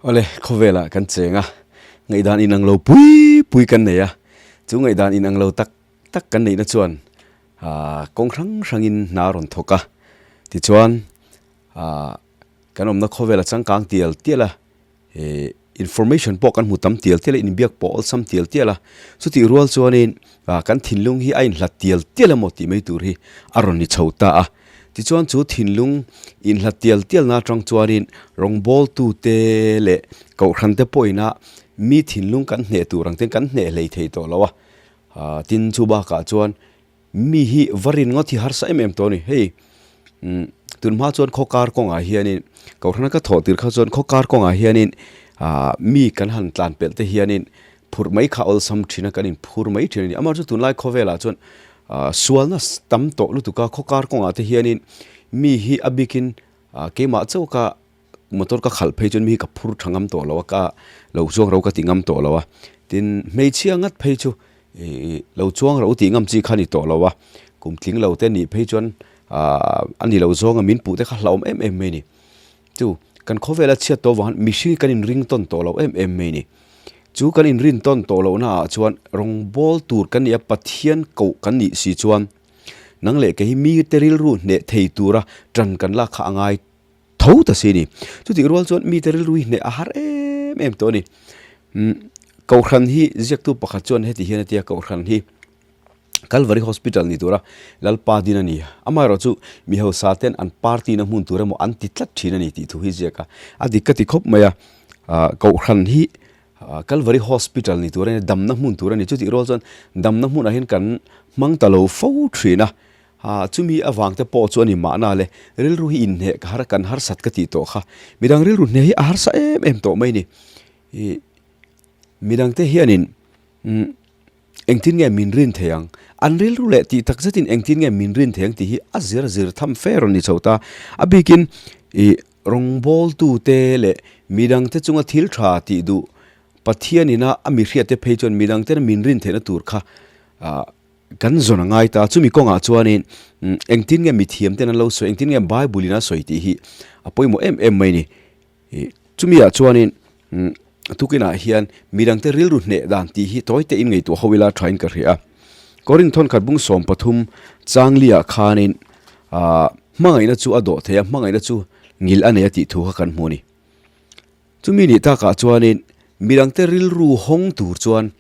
Awle, khawvelah kan cheng a, ngaihdan inang lo pui pui kan nei a, chu ngaihdan inang lo tak tak kan neihna chuan kawng hrang hrangin hna a rawn thawk a, tichuan kan awmna khawvel a changkang tial tial a, ih information pawh kan hmu tam tial tial a, inbiak pawh awlsam tial tial a, chutih rual chuanin kan thinlung hi a inhlat tial tial emaw tih mai tur hi a rawn ni chho ta a. Tichuan chu thinlung inhlat tial tialna atang chuanin rawngbawltute leh kohhrante pawhina mi thinlung kan hneh tur ang ten kan hneh hlei thei tawh lo a, tin chu bakah chuan Mi hi va rin ngawt hi harsa em em tawh a ni. Hei umm tun hma chuan khaw kar kawngah hianin kohhrana ka thawh tir kha chuan khaw kar kawngah hianin ah mi kan han tlan pelh te hianin phurh mai kha awlsam thin a kan inphur mai thin a ni. Amaherawhchu tunlai khawvelah chuan ah sualna tam tawh lutuk a khaw kar kawngah te hianin mi hi a bikin ah keimah chauh ka motor ka khalh phei chuan mi hi ka phur tha ngam tawh lo a, ka lo chuang ro ka ti ngam tawh lo a, tin hmeichhia ngat phei chu ih lo chuang ro tih ngam chi kha a ni tawh lo a, kum tling lo te nih phei chuan ah a ni lo zawng a min puh te kha hlauhawm em em mai a ni. Chu kan khawvela chhiat tawh avang hian mihring hi kan inring tawn tawh lo em em mai a ni. Chu kan inrin tawn tawh lohna ah chuan rawngbawl tur kan nih a, Pathian koh kan nih si chuan nang leh kei hi mite rilru hneh thei tura tan kan lak kha a ngai tho ta si a ni. Chutih rual chuan mite rilru hi hneh a har em em tawh a ni. Umm Kohhran hi ziaktu pakhat chuan heti hian a tia Kohhran hi Calvary Hospital ni tura Lalpa din a ni. Amaherawh chu mi hausa ten an party na hmun tur emaw an ti tlat thin a ni tih thu hi ziak a. A dik ka ti khawp mai a. Ah Kohhran hi Calvary Hospital ni tur a ni, damna hmun tur a ni. Chutih rual chuan damna hmunah hian kan hmang ta lo fo thin a. Ha, chumi avang te pawh chu a ni mahna le, rilru hi inhneh ka har, kan harsat ka tih tawh kha. Midang rilru hneh hi a harsa em em tawh mai ni. Ih, midang te hianin umm engtin nge min rin thei ang? An rilru leh tih tak zetin engtin nge min rin thei ang tih hi a zir zir tham fe rawn ni chho ta. A bikin ih rawngbawltute leh midangte chunga thil tha tih duh Pathianina a mihriatte phei chuan midangtena min rin theihna tur kha ah Kan zawn a ngai ta. Chumi kawngah chuanin engtin nge mithiam ten an lo sawi, engtin nge Bible in a sawi tih hi a pawimawh em em mai a ni. Chumi ah chuanin tukinah hian midangte rilru hneh dan tih hi tawi te in ngaihtuah ho ila thain ka hria a. Korinth thawnkhat bung 13 changli ah khanin hmangaihna chu a dawh thei a, hmangaihna chu ngil a nei a tih thu kha kan hmu a ni. Chumi nih takah chuanin midangte rilru hawng tur chuan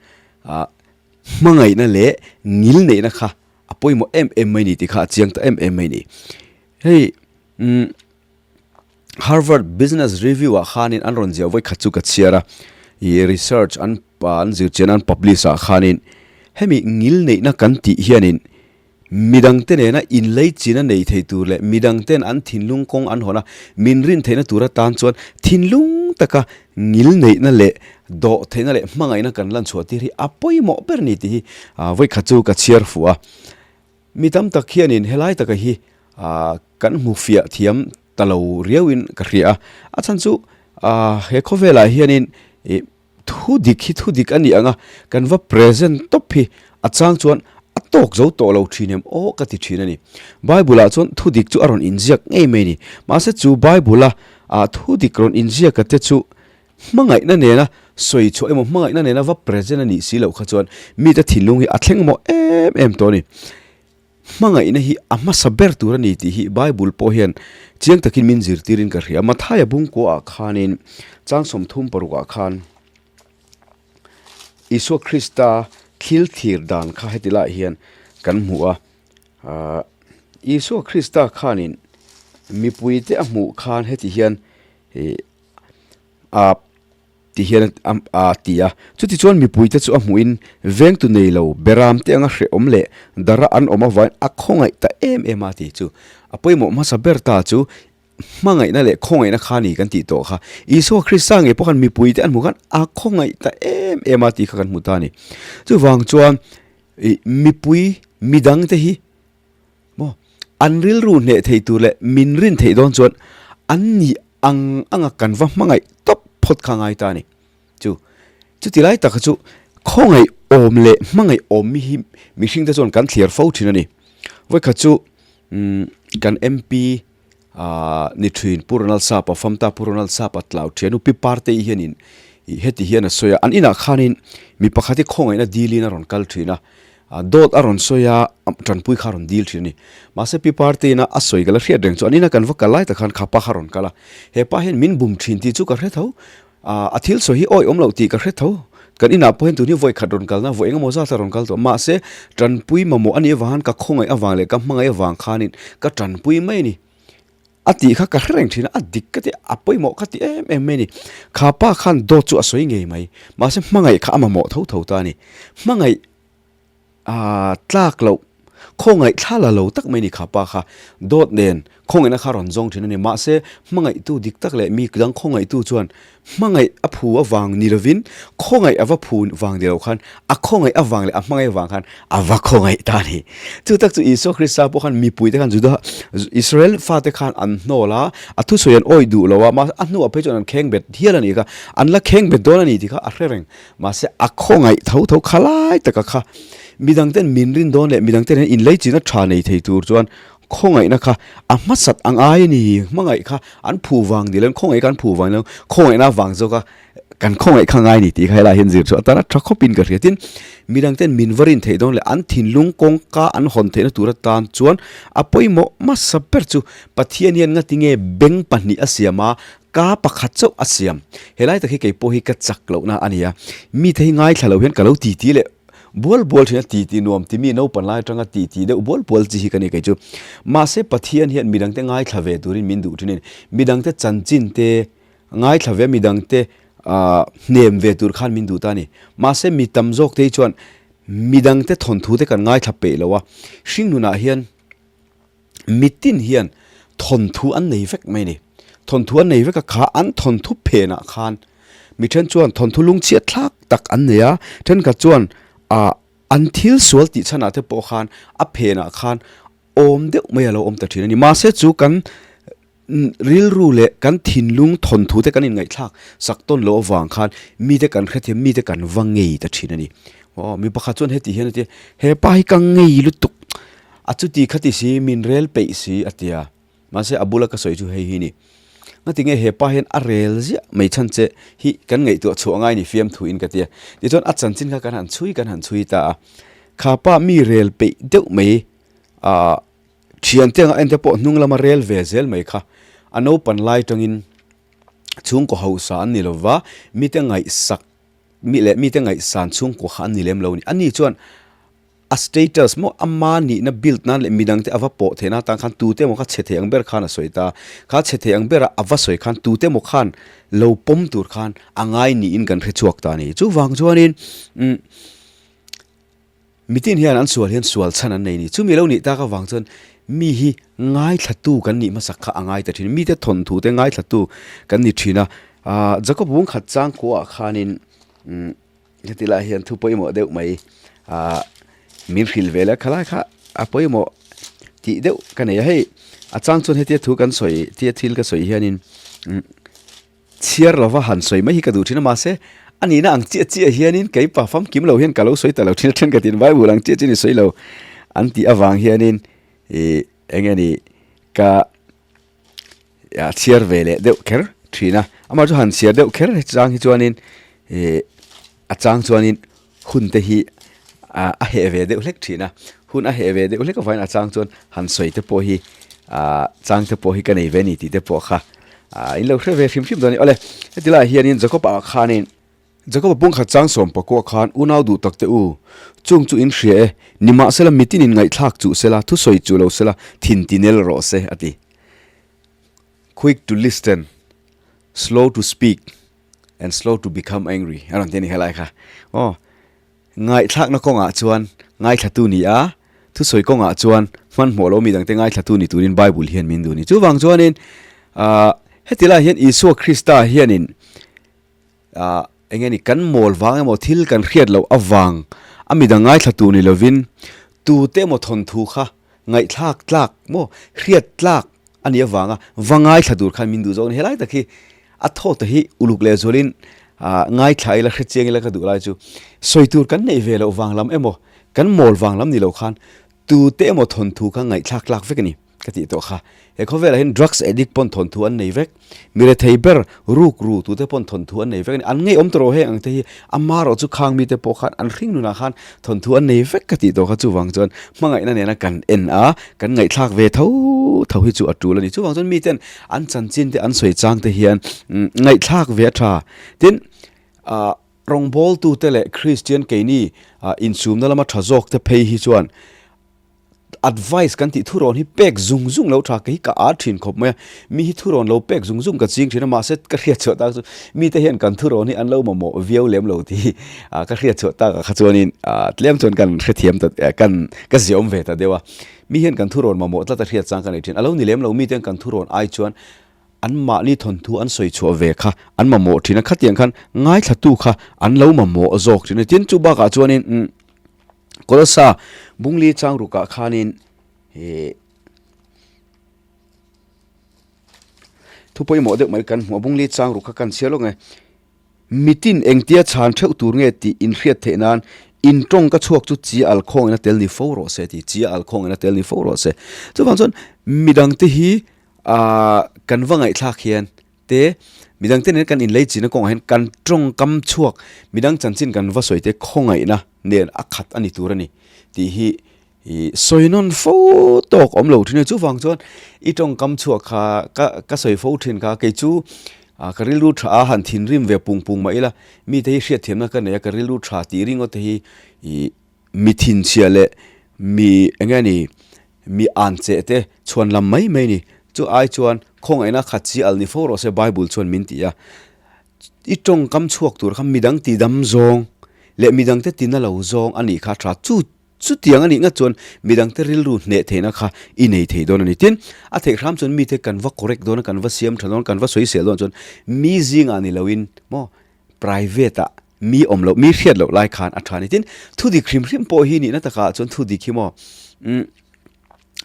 Hmangaihna leh ngil neihna kha a pawimawh em em mai ni tih kha a chiang ta em em mai ni. Hei umm Harvard Business Review ah khanin an rawn ziah vawikhat chu ka chhiar a, ih research an an zirchian an publish ah khanin hemi ngil neihna kan tih hianin Midangte nena inleichina nei thei tur leh midangten an thinlung kawng an hawn a, min rin theihna tur atan chuan thinlung taka ngilneihna leh dawh theihna leh hmangaihna kan lan chhuah tir hi a pawimawh ber ni tih hi vawikhat chu ka chhiar fuh a. Mi tam tak hianin helai taka hi kan hmu fiah thiam ta lo riauin ka hria a, a chhan chu he khawvelah hianin ih Thu dik hi thu dik a ni ang a, kan va present tawp hi a chang chuan a tawk zo tawh lo thin em aw ka ti thin a ni. Bible ah chuan thu dik chu a rawn inziak ngei mai a ni. Mahse chu Bible a ah thu dik rawn inziak a te chu hmangaihna nena sawi chhuah emaw hmangaihna nena va present a nih si loh kha chuan mite thinlung hi a thleng mawh em em tawh a ni. Hmangaihna hi a hmasa ber tur a ni tih hi Bible pawh hian chiang takin min zirtirin ka hria. Mathaia bungkuaah khanin chang 36 ah khan Isua Krista thil thlir dan kha heti laiah hian kan hmu a. Isua Krista khanin mipuite a hmuh khan heti hian ih a Ti hian a ti a. Chutichuan mipuite chu a hmuhin vengtu nei lo beramte anga hrehawm leh dara an awm avain a khawngaih ta em em a ti chu. A pawimawh hmasa ber ta chu hmangaihna leh khawngaihna kha ni kan tih tawh kha. Isua Krista ngei pawh khan mipuite an hmuh khan a khawngaih ta em em a tih kha kan hmu ta a ni. Chuvang chuan mipui midangte hi maw an rilru hneh thei tur leh min rin theih dawn chuan an ni ang anga kan va hmangaih tawp phawt kha ngai ta a ni. Chu chuti lai taka chu khawngaih awm leh hmangaih awm mi hi mihring te chuan kan thliar fo thin a ni. Vawikhat chu umm kan MP. Aaa ni thin Pu Ronald Sapa famta Pu Ronald Sapa tlau thian u Pi Partei hianin ih heti hian a sawi a, an inah khanin mi pakhat hi khawngaihna dilin a rawn kal thin a, dawt a rawn sawi a, tanpui kha a rawn dil thin a ni. Mahse Pi Parteiin a sawi ka la hriat reng chu an ina kan va kal lai tak khan kha pa kha a rawn kal a, he pa hian min bum thin tih chu ka hre tho, A thil sawi hi awi awm loh tih ka hre tho. Kan inah pawh hian tun hi vawi khat rawn kalna, vawi engemaw zat a rawn kal tawh. Mahse, tanpui mamawh a nih avang khan ka khawngaih avang leh ka hmangaih avang khanin ka tanpui mai a ni. A tih kha ka hre reng thin a, a dik ka ti, a pawimawh ka ti em em mai a ni. Kha pa khan dawt chu a sawi ngei mai. Mahse, hmangaih kha a mamawh tho tho ta a ni. Hmangaih. Aaa tlak loh, khawngaih thla la lo tak mai ni kha pa kha, dawt nen khawngaihna kha rawn zawng thin a ni. Mahse, hmangaihtu dik tak leh mi dang khawngaihtu chuan hmangaih a phu avang ni lovin khawngaih a va phu vang ni lo khan a khawngaih avang leh a hmangaih avang khan a va khawngaih ta a ni. Chu tak chu Isua Krista pawh khan mipuite khan Juda Israel fate khan an hnawl a, a thusawi an awih duh lo a, mahse a hnuah phei chuan an kheng bet hial a nih kha, an la kheng bet dawn a ni tih kha a hre reng. Mahse, a khawngaih tho tho kha lai taka kha midang ten min rin dawn leh midang ten hian inleichina tha nei thei tur chuan khawngaihna kha a hmasat ang ai a ni. Hmangaih kha an phu vang ni lo, khawngaih kha an phu vang ni lo, khawngaihna avang zawk a kan khawngaih kha ngai ni tih kha helaiah hian zir chu atana tha khawpin ka hria. Tin, midang ten min va rin theih dawn leh an thinlung kawngka an hawn theihna tur atan chuan a pawimawh hmasa ber chu Pathian hian ngatinge beng pahnih a siam a, Ka pakhat chauh a siam. Helai tak hi kei pawh hi ka chak lohna a nia. Mite hi ngaithla lo hian ka lo titi leh bual bual thin a, titi nuam ti mi naupan lai atanga titi deuh bual bual chi hi ka ni kei chu. Mahse Pathian hian midangte ngaithla ve turin min duh thin a ni. Midangte chanchin te ngaithla ve a, midangte hnem ve tur khan min duh ta a ni. Mahse mi tam zawk te hi chuan midangte thawnthu te kan ngaithla peih lo a, hringnunah hian, Mitin hian thawnthu an nei vek mai a ni. Thawnthu an nei vek a kha an thawnthu phenah khan mi then chuan thawnthu lungchhiat thlak tak an nei a, thenkhat chuan ah an thil sual tih chhanah te pawh khan a phenah khan awm deuh mai a lo awm ta thin a ni. Mahse chu kan Rilru leh kan thinlung thawnthu te kan inngaihthlak sak tawn loh avang khan mite kan hrethiam, mite kan va ngei ta thin a ni. Aw, mi pakhat chuan heti hian a ti a, he pa hi ka ngei lutuk, a chuti khati si, min rel peih si a ti a. Mahse a bula ka sawi chu hei hi a ni. Ngatinge he pa hian a rel ziah mai chhan che hi kan ngaihtuah chhuah ngai ni fiamthu in ka ti a. Tichuan a chanchin kha kan han chhui kan han chhui ta a. Kha pa mi rel peih deuh mai ah Thiante anga ente pawh hnung lama rel ve zel mai kha a naupan lai tangin chhungkaw hausa an ni lova, mite ngaihsak mi leh mite ngaihsan chhungkaw kha an ni lem lo a ni. Ani chuan a status maw ama nihna build nan leh midangte a va pawh theihna atan khan tute emaw kha chhe thei ang ber khan a sawi ta. Kha chhe thei ang bera a va sawi khan tute emaw khan lo pawm tur khan a ngai niin kan hre chhuak ta a ni. Chuvang chuanin umm. Mitin hian an sual hian sual chhan an nei ni. Chumi lo nih tak avang chuan mi hi ngaithlatu kan nih hmasak kha a ngai ta thin. Mite thawnthu te ngaithlatu kan ni thin a. Aaa Jacob Bungkhat changkua ah khanin umm heti lai hian thu pawimawh deuh mai aaa min hrilh ve leh khalai kha a pawimawh tih deuh ka nei a. Hei a chang chuan hetia thu kan sawi tia thil ka sawi hianin umm. Chhiar lova han sawi mai hi ka duh thin a, mahse a nihna ang chiah chiah hianin kei pa famkim lo hian ka lo sawi ta lo thin a, then ka tin Bible ang chiah chiah ni sawi lo an tih avang hianin ih eng nge ni ka chhiar ve leh deuh kher thin a, amah chu han chhiar deuh kher chang hi chuanin ih a chang chuanin Hun te hi a heh ve deuh hlek thin a, hun a heh ve deuh hlek avangin a chang chuan han sawi te pawh hi chang te pawh hi ka nei ve a ni tih te pawh kha in lo hre ve hrim hrim dawn a ni. Awle, heti laiah hianin Jacob-a khanin Jacob-a pungkhat chang sawm pakua khan unau duh tak te u, chung chu in hria e, nimahsela mitin in ngaihthlak chuh sela, thusawi chuh lo sela, thin tinel rawh se a ti. Quick to listen, slow to speak. And slow to become angry a rawn ti a ni helai kha. Aw, ngaihthlakna kawngah chuan ngaithlatu ni a, thusawi kawngah chuan hmanhmawh lo mi dangte ngaithlatu ni turin Bible hian min duh a ni. Chuvang chuanin ah heti lai hian Isua Krista hianin ah eng nge ni kan mawl vang emaw thil kan hriat loh avang a midang ngaithlatu ni lovin tute emaw thawnthu kha ngaihthlak tlak maw hriat tlak a nih avanga va ngaithla tur khan min duh zawk a ni. Helai tak hi a thawt hi uluk leh zualin ngaithla ila hre chiang ila ka duh lai chu sawi tur kan neih ve loh vang lam emaw kan mawl vang lam ni lo khan tute emaw thawnthu kha ngaihthlak tlak vek a ni. Ka tih tawh kha. He khawvelah hian drugs addict pawn thawnthu an nei vek. Mi rethei ber ruk ru tute pawn thawnthu an nei vek a ni. An ngeiawm tawh heng ang te hi ama erawh chu khang mite pawh khan an hring nunah khan thawnthu an nei vek ka tih tawh kha chuvang chuan hmangaihna nena kan en a, kan ngaihthlak ve tho tho hi chu a tul a ni. Chuvang chuan miten an chanchin te an sawi chang te hian ngaihthlak ve a tha. Tin, ah rawngbawltute leh Kristian keini insumna lama tha zawk te phei hi chuan Advice kan tih thurawn hi pek zung zung lo tha ka hi ka ar thin khawp mai a, mi hi thurawn lo pek zung zung ka ching thin a mahse ka hriat chhuah tak chu mite hian kan thurawn hi an lo mamawh viau lem lo tih hi ka hriat chhuah tak ah kha chuanin tlem chuan kan hrethiam ta kan ka ziaawm ve ta deuh a, mi hian kan thurawn mamawh tlat a hriat chang ka nei thin a lo ni lem lo mite kan thurawn ai chuan an mahni thawnthu an sawi chhuah ve kha an mamawh thin a khatiang khan ngaithlatu kha an lo mamawh zawk thin a tin chu bakah chuanin. Kolosa Bungli chang rukah khanin ih thu pawimawh deuh mai kan hmu a Bungli chang ruk kha kan chhiar lawk nge mitin engtia chhan theuh tur nge tih inhriat theih nan in tawng ka chhuak chu chi al khawngin a tel ni fo rawh se tih chi al khawngin a tel ni fo rawh se chuvang chuan midangte hi ah kan va ngaihthlak hian Te, midangte nen kan inlei china kawngah hian kan tawngkam chhuak, midang chanchin kan va sawi te khawngaihna nen a khat a ni tur a ni tih hi i sawi nawn fo tawk awm lo thin a ni. Chuvang chuan i tawngkam chhuak kha ka ka sawi fo thin kha kei chu ka rilru tha a han thinrim ve pung pung mah ila mite hi hriatthiamna ka nei a, ka rilru tha tih ringawt te hi i Mi thinchhia leh mi eng nge ni, mi an cheh te chhuan lam mai mai ni. Chu ai chuan khawngaihna khat chi al ni fo rawh se Bible chuan min ti a. I tawngkam chhuak tur kha midang ti dam zawng leh midangte ti na lo zawng a nih kha tha. Chu chutiang a nih ngat chuan midangte rilru hneh theihna kha i nei thei dawn a ni. Tin, a theih hram chuan mite kan va correct dawn a, kan va siam tha dawn, kan va sawisel dawn chuan mi zingah ni loin maw private ah mi awm loh, mi hriat loh lai khan a tha a ni. Tin, thu dik hrim hrim pawh hi nihna takah chuan thu dik hi maw umm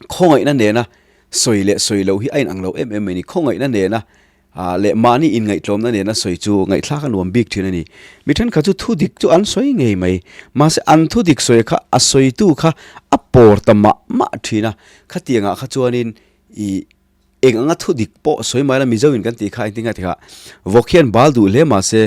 khawngaihna nena sawi leh sawi loh hi a inang lo em em mai a ni. Khawngaihna nena ah leh mahni inngaihtlawmna nena sawi chu ngaihthlak a nuam bik thin a ni. Mi thenkhat chu thu dik chu an sawi ngei mai, mahse an thu dik sawi kha a sawitu kha a pawr ta mah mah thin a, khatiangah kha chuanin ih Eng anga thu dik pawh sawi mai la Mizo in kan tih kha engtin nge tikah vawk hian bal duh hle mahse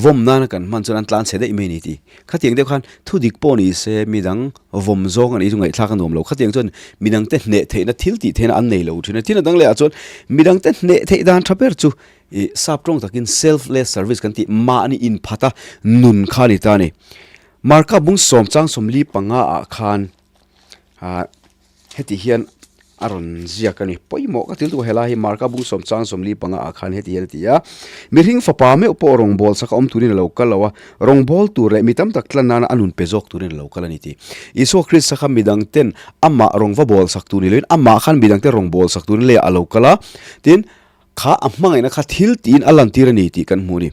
vawm nana kan hman chuan an tlan chhe daih mai a ni tih. Khatiang deuh khan thu dik pawh ni se midang vawm zawng a nih chu ngaihthlak a nuam lo. Khatiang chuan midang te hneh theihna thil tih theihna an nei lo thin a. Thil a dang leh ah chuan midang te hneh theih dan tha ber chu ih sap tawng takin selfless service kan tih mahni inphat a nun kha a ni ta a ni. Marka bung sawm chang 45 ah khan ah Heti hian a rawn ziak a ni. Pawimawh ka til tu helai hi Marka bung sawm chang 45 ah khan heti hian a ti a, Mihring fapa meuh pawh rawngbâwl chaka awm turin a lo kal lo a, rawngbâwl tur leh mi tam tak tlan nana a nun pe zawk turin a lo kal a ni tih. Isua Krista kha midang ten amah rawng va bâwl sak tur ni loin amah khan midang te rawn bâwl sak turin leiah a lo kal a, tin, kha a hmangaihna kha thil tiin a lantir a ni tih kan hmu a ni.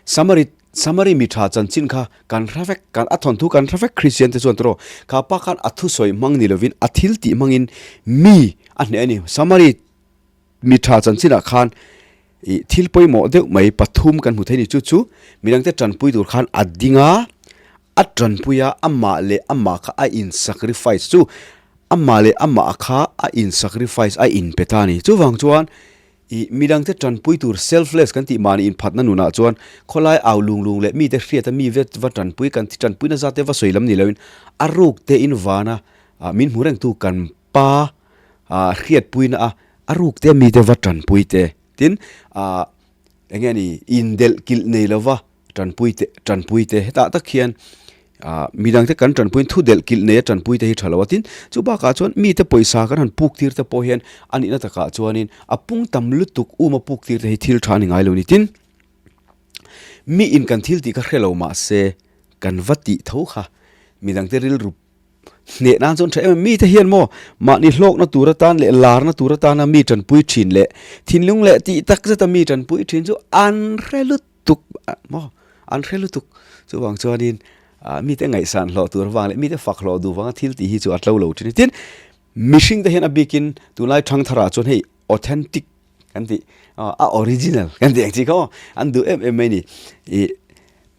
Samari Samari mi tha chanchin kha kan hre vek, kan a thawnthu kan hre vek Kristian te chuan tawh kha pa khan a thusawi hmang ni lovin a thil tih hmangin mi a hneh a ni. Samari mi tha chanchinah khan ih thil pawimawh deuh mai pathum kan hmu thei a ni. Chu chu midangte tanpui tur khan a ding a, a tanpui a, amah leh amah kha a in sacrifice chu amah leh amah kha a in sacrifice a inpe ta a ni. Chuvang chuan I midangte tanpui tur selfless kan tih mahni inphatna nunah chuan khawlai au lung lung leh mite hriata mi vet va tanpui kan tanpuina zat te va sawi lam ni loin a ruk te in vana min hmu rengtu kan pa hriatpuina a a ruk te mite va tanpui te tin eng nge ni indelh kilh nei lova Tanpui te, tanpui te, hetah tak hian ah midangte kan tanpuiin thu delh kilh nei a tanpui te hi tha lo a tin chu bakah chuan mite pawisa kan han puk tir te pawh hian a nihna takah chuanin a pung tam lutuk um a puk tir te hi thil tha a ni ngai lo ni tin mi in kan thil tih kha hre lo mahse kan va tih tho kha midangte rilru Hneh nan chuan tha em em mite hian maw mahni hlawkna tur atan leh larna tur atana mi tanpui thin leh thinlung leh tih tak zeta mi tanpui thin chu an hre lutuk maw an hre lutuk chuvang chuanin ah mite ngaihsan hlawh tur avang leh mite fak hlawh duh vanga thil tih hi chu a tlo lo thin a tin mihring te hian a bikin tunlai thangtharah chuan hei authentic kan tih a original kan tih ang chi kha maw an duh em em mai a ni ih.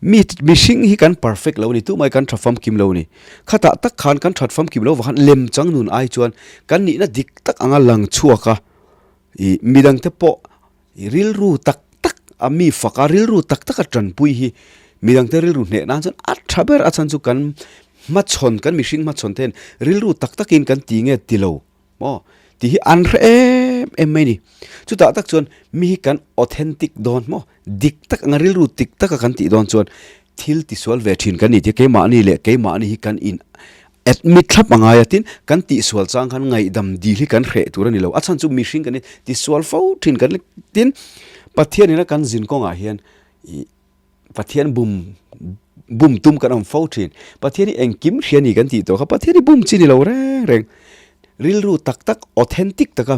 Mi mihring hi kan perfect lo a ni, tumah hi kan tha famkim lo a ni. Khatah tak khan kan that famkim lo vang khan lem chang nun ai chuan kan nihna dik tak anga lang chhuak a, ih midangte pawh rilru tak tak a mi fak a, rilru tak tak a tanpui hi midangte rilru hneh nan chuan a tha ber a chhan chu kan hmachhawn kan mihring hmachhawn te hian rilru tak takin kan ti nge ti lo. Maw? Tih hi an hre em em mai a ni. Chutah tak chuan mi hi kan authentic dawn maw? Dik tak anga rilru tik taka kan tih dawn chuan thil tisual ve thin kan ni tih keimahni leh keimahni hi kan in admit thlap a ngai a tin kan tihsual chang khan ngaihdam dil hi kan hreh tur a ni lo. A chhan chu mihring kan tisual fo thin kan tin Pathian ina kan zin kawngah hian ih Pathian bum bum tum kan awm fo thin. Pathian hi engkim hria ni kan tih tawh kha Pathian hi bum chi ni lo reng reng. Rilru tak tak authentic taka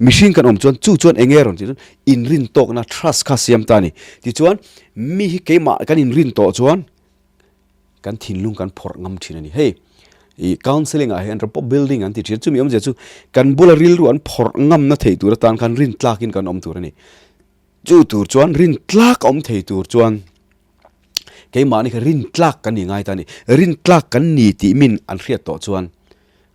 mihring kan awm chuan chu chuan eng nge rawn tih chuan inrin tawkna trust kha siam ta a ni. Tichuan mi hi keimah kan inrin tawh chuan kan thinlung kan phawrh ngam thin a ni. Hei ih counselling ah hian rapport building an ti thin a, chumi awmzia chu kan bula rilru an phawrh ngamna theih tur atan khan rintlakin kan awm tur a ni. Chu tur chuan rin tlak a awm thei tur chuan keimahni kha rin tlak kan ni ngai ta a ni. Rin tlak kan ni tih min an hriat tawh chuan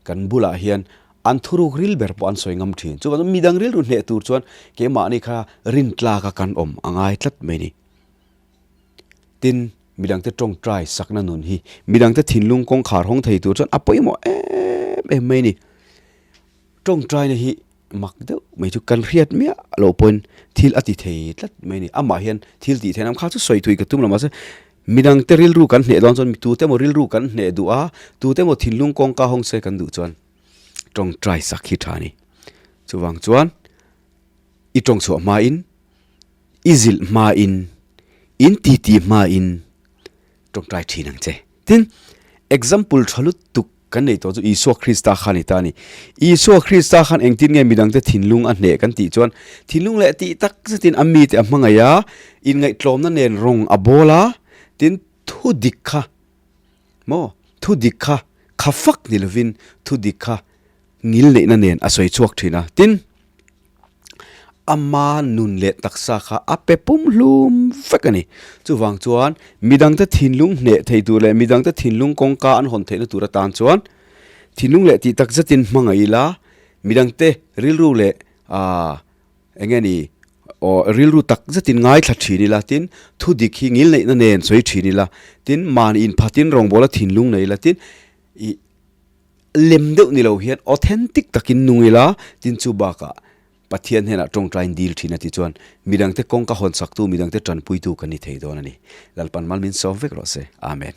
kan bulah hian an thuruk ril ber pawh an sawi ngam thin. Chuvang chuan midang rilru hneh tur chuan keimahni kha rin tlak a kan awm a ngai tlat mai a ni. Tin, midangte tawngtai sakna nun hi midangte thinlung kawngkhar hawng thei tur chuan a pawimawh em em mai a ni. Tawngtaina hi mak deuh mai chu kan hriat miah loh pawhin thil a ti thei tlat mai a ni. Amah hian thil tih theih ang kha chu sawi thui ka tum lo mahse midangte rilru kan hneh dawn chuan tute emaw rilru kan hneh duh a, tute emaw thinlung kawngka hawng se kan duh chuan tawngtai sak hi tha a ni. Chuvang chuan i tawng chhuah hmain, i zilh hmain, in titi hmain tawngtai thin ang che. Tin, example tha lutuk kan nei tawh chu Isua Krista kha a ni ta a ni. Isua Krista khan engtin nge midangte thinlung a hneh kan tih chuan thinlung leh tih tak zetin a mite a hmangaih a, inngaihtlawmna nen rawng a bawl a, tin thu dik kha maw thu dik kha kha fak ni lovin thu dik kha ngil neihna nen a sawi chhuak thin a. Tin, Ama nun leh taksa kha a pe pum hlum vek a ni. Chuvang chuan midangte thinlung hneh thei tur leh midangte thinlung kawngka an hawn theihna tur atan chuan thinlung leh tih tak zetin hmangaih ila midangte rilru leh aah eng nge ni aw rilru tak zetin ngaithla thin ila tin thu dik hi ngil neihna nen sawi thin ila tin mahni inphatin rawngbawla thinlung nei ila tin ih Lem deuh ni lo hian authentic takin nung ila, tin chu bakah Pathian hnenah tawngtaiin dil thin a ti chuan midangte kawngka hawn saktu, midangte tanpuitu kan ni thei dawn a ni. Lalpan mal min sawm vek rawh se. Amen.